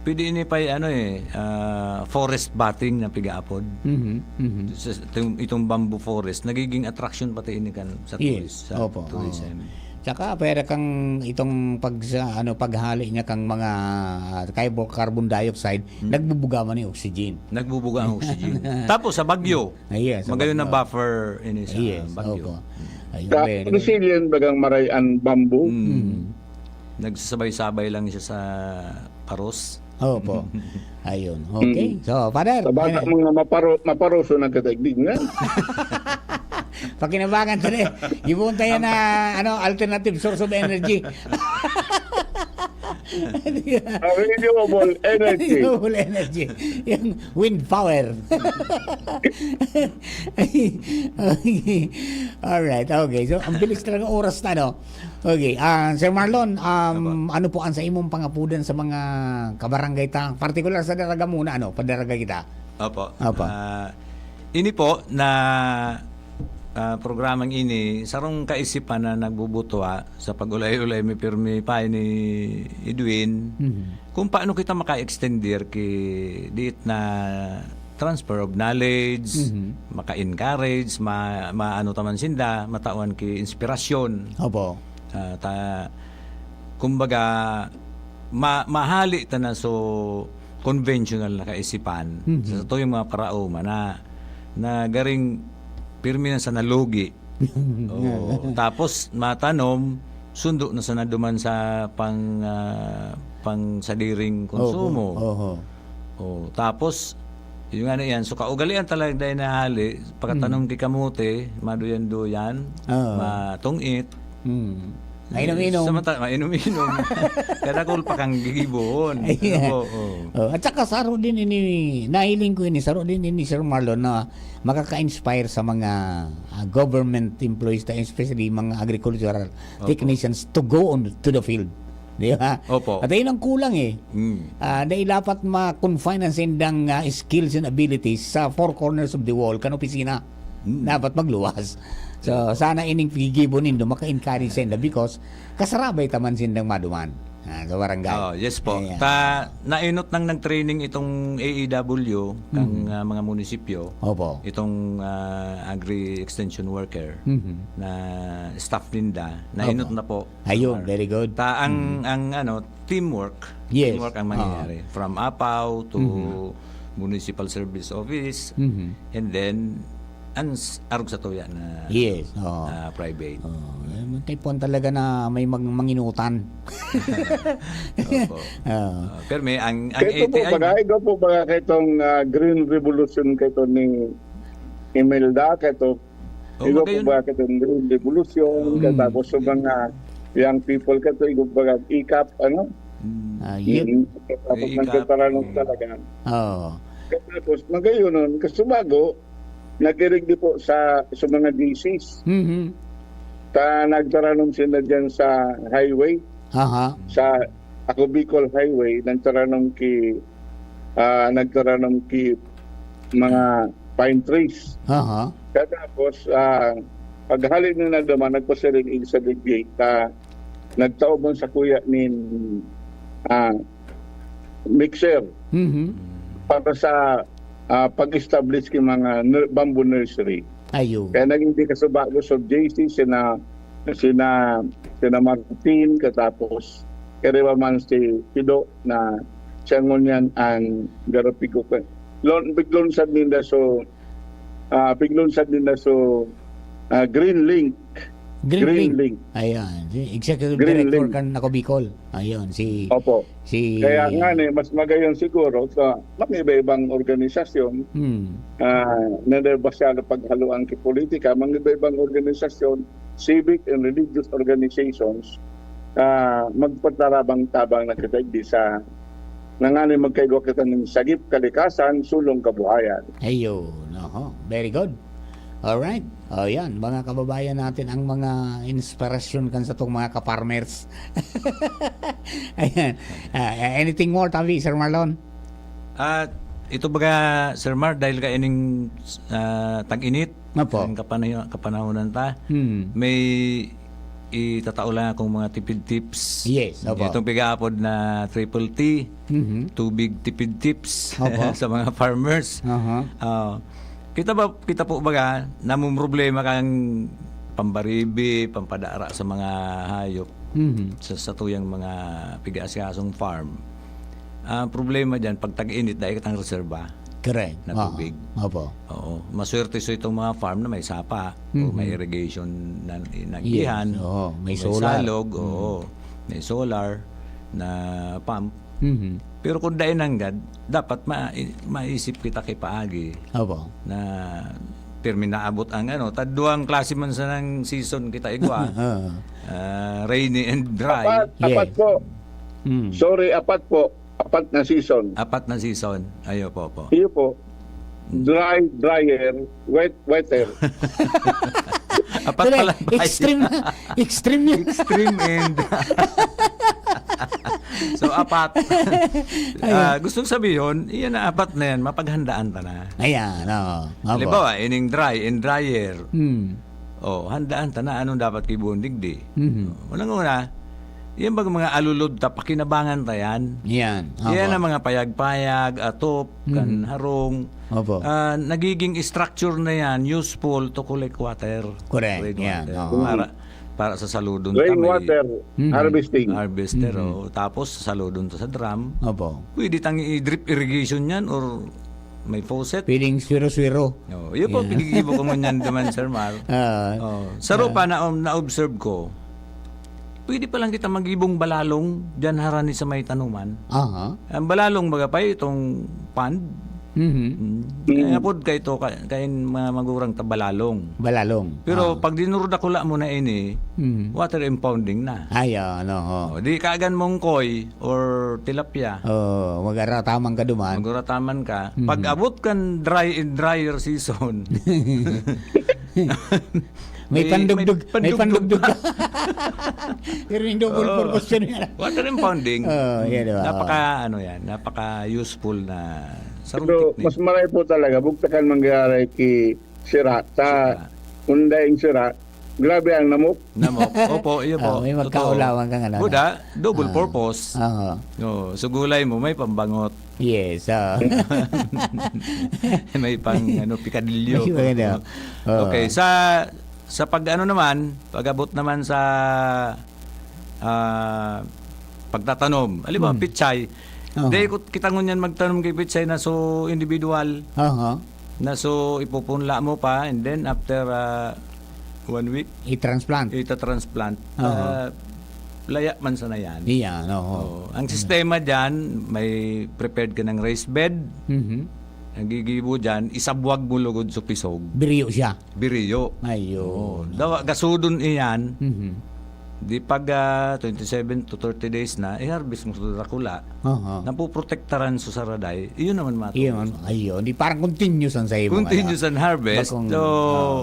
pwede ini pa, ano, eh, ah, forest bathing na pigaapod. Mhm, mhm. Sa, itong, itong bamboo forest, nagiging attraction pati ini kan sa Yes, tourist, sa opo, tourism. oo. Tsaka pwede kang itong pag-, sa, ano, paghali niya kang mga, ah, carbo-, carbon dioxide, Hmm. nagbubuga man yung oxygen. Nagbubuga ang oxygen. Tapos sa bagyo, Ah, yes, sa magayon na bagyo. buffer ini sa Yes, bagyo. opo. Ayun, Sa very good. Brazilian bagang maray ang bamboo. Hmm. Hmm. Nagsasabay-sabay lang siya sa paros. Opo. Ayun. Okay. Mm. So, Father, Sa bata ano? mga maparo-, maparoso nagkataigdig na. Pakinabangan ta na eh. Gibuon tayo na, ano, alternative source of energy. A renewable energy. Renewable energy. Yung wind power. Okay. Alright, okay. So, ang bilis talaga oras na, no? Okay, ah, Sir Marlon, um, Apo. ano po ang sa imong pangapudan sa mga kabarangay ta, partikular sa Daraga muna, ano, padaraga kita? Opo. Opo. Ah, ini po na, ah, programang ini, sarong kaisipan na nagbubutwa sa pag-ulay-ulay mi pirmi pa ni Edwin, Mhm. kung paano kita maka-extender ki diit na transfer of knowledge, Mhm. maka-encourage, ma-, maano ta man sinda, matawan ki inspirasyon. Opo. Ah, ta-, kumbaga, ma-, mahali ta na so conventional na kaisipan. Mhm. Sa tuyong mga paraoma na, na garing pirmi na sa nalugi. Oo. Tapos, matanom, sundo na sana duman sa pang, ah, pang sadiring konsumo. Oho, oho. Oh, tapos, yun nga na yan. So, kaugalian talaga dahil na hali, pagkatanom Mm. ki kamote, maduyan-duyan, Oo. matungit. Mm. Mainom-inom. Sa mata-, mainom-inom. Kadakol pa kang gigibohon. Ayan. Oo, oo. Oh, at saka saro din ini, nahiling ko ini, saro din ini, Sir Marlon, na makaka-inspire sa mga, ah, government employees tayo, especially mga agricultural Opo. technicians to go on to the field. Di ba? Opo. At ayun ang kulang eh. Mm. Ah, dahil dapat ma-confine ang sindang, ah, skills and abilities sa four corners of the world, kan opisina. Mm. Dapat magluwas. So, sana ining gigibo nindo, maka-encourage sinda because kasarabay ta man sindang maduman, ah, sa barangay. Oh, yes po. Ayan. Ta, nainot nang nag-training itong A E W, kang, Mhm. ah, mga munisipyo, Opo. itong, ah, agri-extension worker Mhm. na staff ninda, nainot Opo. na po. Ayun, Sir. very good. Ta-, ang, Mhm. ang ano, teamwork. Yes. Teamwork ang Ah. mangyayari. From APAW to Mhm. Municipal Service Office. Mhm. And then, ang s-, arog sa tuya na, Yes, oo. ah, private. Oh, eh, may type one talaga na may mag-, manginutan. Opo. Ah. Ah, pero may ang, ang Kaya ito po, A T I baga, ito po, baga, kaya itong, ah, Green Revolution, kaya ito ni Imelda, kaya ito, Oh, igo po magayon. Ba, kaya itong Green Revolution, Mm. kaya tapos sa mga young people, kaya ito, igo baga, ikap, ano? Mm. Ah, yun. Mm, tapos May ikap. nagtataranong Mm. talaga. Oo. Kaya tapos, magayon nun, kasi bago, nakirig di po sa, sa mga D Cs. Mhm. Ta nagtaranom sila dyan sa highway, Aha. sa Ako Bicol Highway, nagtaranom ki, ah, nagtaranom ki mga pine trees. Aha. Katapos, ah, paghali na nagduman, nagpasiring sa gate, ah, nagtaubon sa kuya nin, ah, mixer Mhm. para sa, ah, pag-establish ki mga nur-, bamboo nursery. Ayun. Kaya naging di kasubago sa J C, sina, sina, sina Martin, katapos kariba man si Pido na siya ngunyan ang garapigo ko. Lon-, biglunsad ninda so, ah, biglunsad ninda so, ah, Green Link. Green Green Link. Link. Ayan. Si Executive Green Director Link. Kan Ako Bicol. Ayun, si, Opo. si Kaya nga ni, mas magayon siguro sa mga iba-ibang organisasyon, Hmm. ah, na di ba siya paghaluan ki politika, mga iba-ibang organisasyon, civic and religious organizations, ah, magpatarabang-tabang na kita di sa nanganay magkaigwa kita ng sagip, kalikasan, sulong kabuhayan. Ayun, oho. Very good. Alright. O, yan, mga kababayan natin, ang mga inspirasyon kan satong mga ka-farmers. Ayan. Ah, anything more, tabi, Sir Marlon? At ito baga, Sir Mar, dahil ka ining, ah, tag-init, Opo. ang kapanayo-, kapanahonan ta, Hmm. may itatao lang akong mga tipid tips. Yes, opo. Itong pigaapod na triple T, Mhm. tubig tipid tips Opo. sa mga farmers. Aha. Ah, kita ba, kita po baga, namumroblema kang pambaribi, pampadara sa mga hayop, Mhm. sa, sa tuyang mga piga-asikasong farm. Ang problema diyan, pag tag-init, dai kitang reserba Correct. na Aha. tubig. Opo. Oo. Maswerte so itong mga farm na may sapa o Mhm. may irrigation na, na Yes. gihan, Oo. May may solar. salog, Mm. oo. May solar na pump. Mhm. Pero kung dai nanggad, dapat ma-, maisip kita ki paagi Opo. na pirmi naabot ang ano, tadwang klase man sanang season kita igwa. Oo. Ah, rainy and dry. Apat, apat Yes. po. Mm. Sorry, apat po. Apat na season. Apat na season. Ayo po, po. Iyo po. Dry, dryer, wet, wetter. Apat Correct. pala tayo. Extreme na. Extreme yun. Extreme and so, apat. Ayun. Ah, gustong sabihin, iyan na apat na yan, mapaghandaan ta na. Ayan, oo. Opo. Halimbawa, ining dry and dryer. Hmm. Oh, handaan ta na anong dapat ki buon digdi. Mhm. Unang-una, yan bang mga alulod ta, pakinabangan ta yan. Yan. Yan Opo. ang mga payag-payag, atop, kan Mhm. harong. Opo. Ah, nagiging structure na yan, useful to collect water. Correct. Yan. Rainwater. Oo. Para, para sa saludon ta, may Rainwater Mhm. harvesting. harvester, Mhm. oh. Tapos, saludon ta sa drum. Opo. Pwede tang i-drip irrigation yan or may faucet. Pwedeng swero-swero. Oh, yun po, Yeah. pinigibo ko ngunyan naman, Sir Mar. Ah, Oh, sa ah. rupa na, um, na-observe ko, pwede pa lang kita magibong balalong dyan harani sa may tanuman. Aha. Ang balalong, baga pa, itong pond. Mhm. Mm. Mm. Kaya pod kayo to, ka-, kayo mga magurang ta balalong. Balalong. Pero Ah. pag dinurdakula mo na ini, Mhm. water impounding na. Ay, oo, no, ho. O, di kaagan mong koi or tilapia. Oo, mag-arataman ka duman. Mag-arataman ka. Mhm. Pag abot kan dry and dryer season, May pandugdug. May pandugdug. Pero yung double Oo. Purpose yun yan. Water impounding. Oo, yan, di ba? Napaka, ano yan, napaka-useful na sarong Pero technique. Mas maray po talaga, bugtakan mangyari ki sira. Sa Sira. Kundayang sira, grabe ang namok. Namok. Opo, iyo po. Ah, may Totoo. Magkaulawan kang ano, Buda, ano? double Ah. Purpose. Oo. No, sugulay mo, may pambangot. Yes. ah. May pang ano, pikadilyo. May mga ano. Oo. Okay, sa sa pag ano naman, pag-abot naman sa ah, pagtatanom. Halimbawa, Hmm. pichay. Oo. Dahil ko kita ngunyan magtanom kay pichay na so individual, Aha. na so ipupunla mo pa, and then after ah, one week, I-transplant. ita-transplant. Oo. Ah, laya man sana yan. Iyan, oo. Oo. Ang sistema dyan, may prepared ka ng raised bed, Mhm. ang gigibo dyan, isabwag mo lugod sa pisog, Biriyo siya. biriyo. Ayun. Oo. Dawa, gasudon iyan, Mhm. di pag ah, twenty-seven to thirty days na, i-harvest mo sa dakula. Aha. Napuprotektaran sa saraday, iyon naman matuloy. Iyon, ano, ayun. Di parang continuous ang sa imo. Continuous ano? ang harvest. Bakong, So,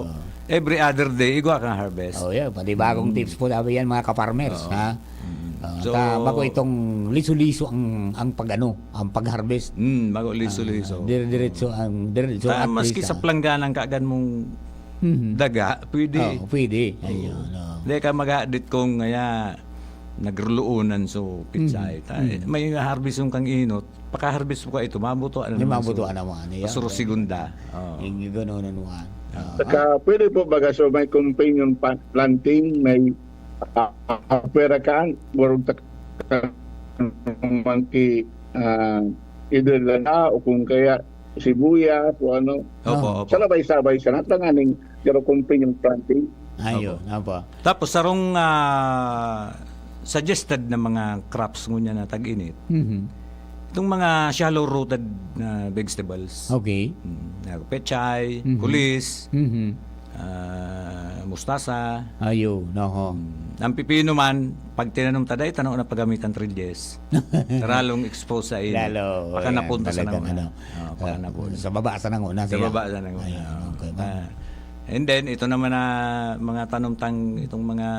ah, every other day, igwa kang harvest. Oh, yeah. Panibagong tips po sabi yan, mga ka-farmers, Oo. ha? Mm. Ah, So, ta, bako itong liso-liso ang ang pag-ano, ang pag-harvest. Mm, bago liso-liso. Ah, dire-diretso ang diretso Ta, at maski least, sa ah. Plangganang kaagan mong Mhm. daga, pwede. Oh, pwede. Ayun. Oh. Di ka mag-aadit kung ngaya nagruluunan so pichay. Mhm. Ta, Mhm. May harvest yung kang inot, paka-harvest mo ka ito, mabuto ano May naman mabuto so, ano man, yeah. Pasuro segunda. Oh. Yung gano'n ano man. Ah. Saka pwede po baga so may companion pa- planting, may uh, pera kaan, warog ta monkey uh, either lana o kung kaya sibuyas o ano. Opo, Ah. opo. Sa labay-sabay siya, natanganing pero companion planting. Ayun, opo. Tapos sarong ah, suggested na mga crops ngunyan na tag-init. Mhm. Itong mga shallow rooted na vegetables. Okay. Mm, pechay, Mhm. kulis, Mhm. ah, mustasa. Ayun, oho. Mm, ang pipino man, pag tinanom ta dai, tanaw na paggamitan trilyes. Taralong expose sa init. Lalo, Pakanapon ayan, ta sa talagang nanguna. ano. Ah, pakanapon. Sa baba sa nanguna Sa siya. baba sa nanguna. Ayan, okay. Ah, and then, ito naman na mga tanom tang, itong mga,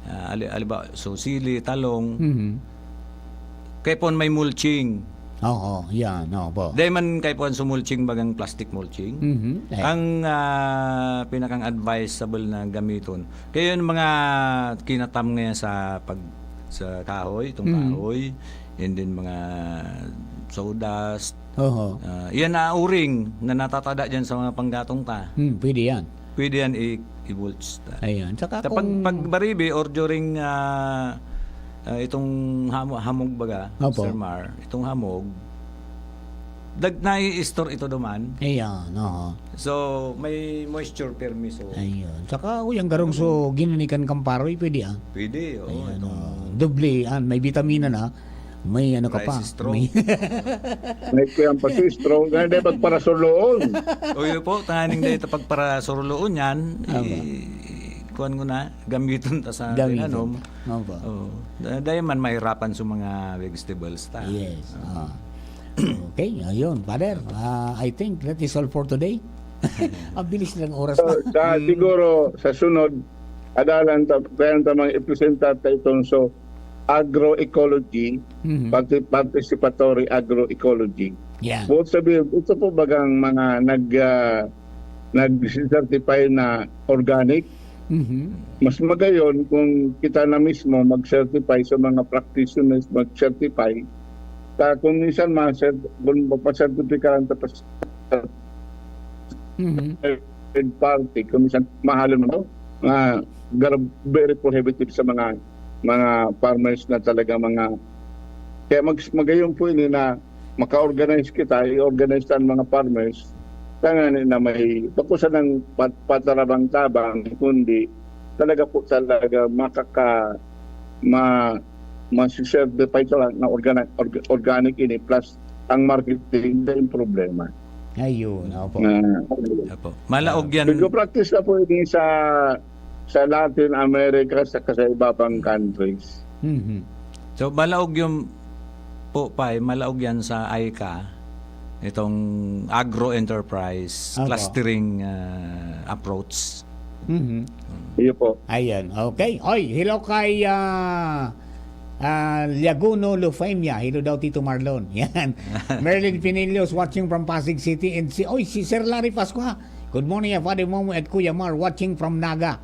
ah, ali, aliba, so sili, talong, Mhm. kaya po may mulching. Oo, yan, opo. Dahil man kaya po ang sumulching bagang plastic mulching. Mhm. Eh, Ang ah, pinakang advisable na gamiton. Kaya yung mga kinatam ngayon sa pag sa kahoy, itong Mm. kahoy, and then mga sawdust. Oho. Ah, yan na uring na natatada dyan sa mga panggatong ta. Hmm, pwede yan. Pwede yan i- i-mulch ta. Ayan. Saka Sa pag, kung... pag baribi or during ah, ah, itong hamo, hamog baga, Opo. Sir Mar, itong hamog, dag nai-store ito duman. Ayan, oo. So, may moisture permi. So, Ayun. Saka, uyang garong so, ginanikan kang paroy, pwede ah. pwede. Oo, Ayan, itong oh. Doble, ah, may vitamina na. May ano ka pa. Rice straw. May... May kuyang pa si straw, nga di magparasuloon. O yun po, tanganing dahil ito pagparasuruloon yan, Tama. i- kuwan ko na, gamiton ta sa Gamiton. tinanom. Opo. Oh, da- dahil man mahirapan sa mga vegetables ta. Yes. Ah. Okay, ayun, Father. Ah, I think that is all for today. Ang bilis ng oras So, na. sa, siguro sa sunod, adalan ta, kaya ta mga ipresenta ta itong so agroecology, Mhm. parti- participatory agroecology. Yeah. Both sabi, ito po bagang mga nag ah, nag-certify na organic, Mhm. mas magayon kung kita na mismo mag-certify sa mga practitioners, mag-certify. Ta kung minsan ma kung magpasertipikaran ta pa sa Mhm. third party, kung minsan mahal mo, nga gar- very prohibitive sa mga mga farmers na talaga mga kaya mag, magayon po ini na maka-organize kita, i-organize ta ang mga farmers, tanganing na may, bako sanang pat, patarabang-tabang, kundi talaga po talaga makaka, ma, ma-certify talaga na organic, orga, organic ini, plus ang marketing, ito yung problema. Ayun, opo. Na, Apo. Malaog yan. Nagpa-practice na po ini sa sa Latin America, sa, sa iba pang countries. Mhm. So, malaog yung po, Pai, malaog yan sa AICA, itong agro-enterprise Apo. clustering ah, approach. Mhm. Iyo po. Ayan. Okay. Oy, hello kay ah, ah, Liaguno Lufemia. Hello daw, Tito Marlon. Yan. Merlin Pinillos watching from Pasig City. And si, oy, si Sir Larry Pascua. Good morning, Father Momo at Kuya Mar watching from Naga.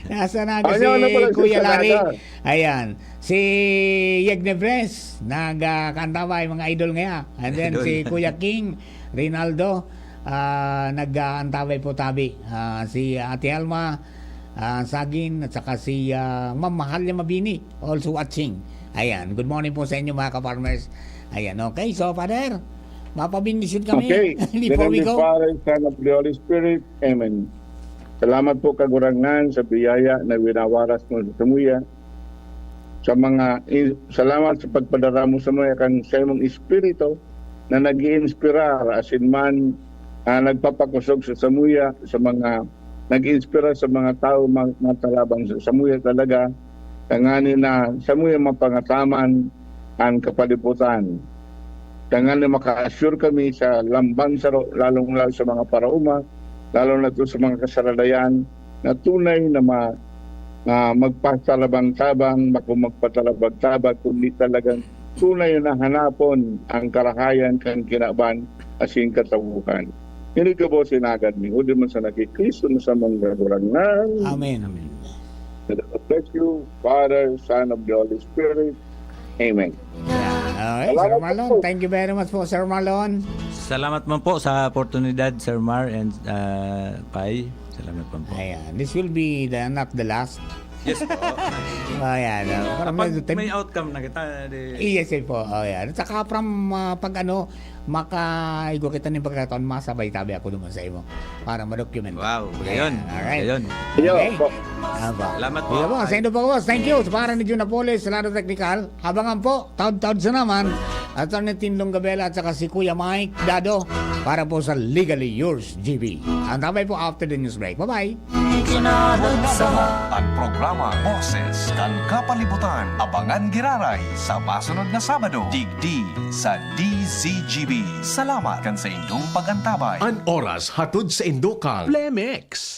Nasa Naga Ano, si ano pala, Kuya sa Larry. Naga? Ayan. Si Yeg Nebres, nag-aantabay, mga idol ngaya. And then Idol. Si Kuya King Rinaldo, ah, nag-aantabay po tabi. Ah, si Ate Alma ah, Sagin, at saka si ah, Ma'am Mahalia Mabini, also watching. Ayan, good morning po sa inyo, mga ka-farmers. Ayan, okay. So, Father, mapabindisyon kami Okay. before we Heavenly go. Father, Son of the Holy Spirit. Amen. Salamat po, Kagurangnan, sa biyaya na winawaras mo sa samuya. Sa mga, i- salamat sa pagpadara mo sa mga kan sa imong espiritu na nag-iinspirar, asin man, ah, nagpapakosog sa samuya, sa mga nag-iinspirar sa mga tao, mga, mga talabang sa samuya talaga, tanganing na samuya mapangataman ang kapalibutan. Tanganing maka-assure kami sa lambang saro, lalong-lalo sa mga paraoma, lalo na to sa mga kasaradayan, na tunay na ma, na magpatalabang-tabang, bako magpatalabang-tabang, kundi talagang tunay na hanapon ang karahayan kan kinaban asin katawohan. Ini gabos inaagad mi, uli man sa naki Cristo na sa mga Kagurangnan. Amen. Bless you, Father, Son of the Holy Spirit. Amen. Yeah. Okay, Sir Salamat Marlon, po. Thank you very much po, Sir Marlon. Salamat man po sa oportunidad, Sir Mar and uh, Pai. Salamat man po. Ayan, this will be the not the last. Yes po. Ayan, uh, para Kapag may, may outcome na kita, di... Yes, eh po. Oh, yeah. At saka from uh, pag ano, makaigo kita ng pagkataon, masabay tabi ako naman sa imo para ma-document. Wow, Ayan, gayon. alright. Gayon. Iyo Okay. po. Aba. Salamat po. Iyo po. Sa indo po, boss. Thank you. Sa para ni Jun Napoles, sa Lado Technical. Abangan po, taud-taud sa naman, Attorney Tin Longabela at saka si Kuya Mike Dado para po sa Legally Yours, G B. Ang tabay po after the news break. Bye-bye. Ang programa Boses kan Kapalibutan. Abangan giraray sa masunod na Sabado, digdi sa D Z G B. Salamat kan sa indong pag-antabay. An oras hatod sa indo kan Plemex.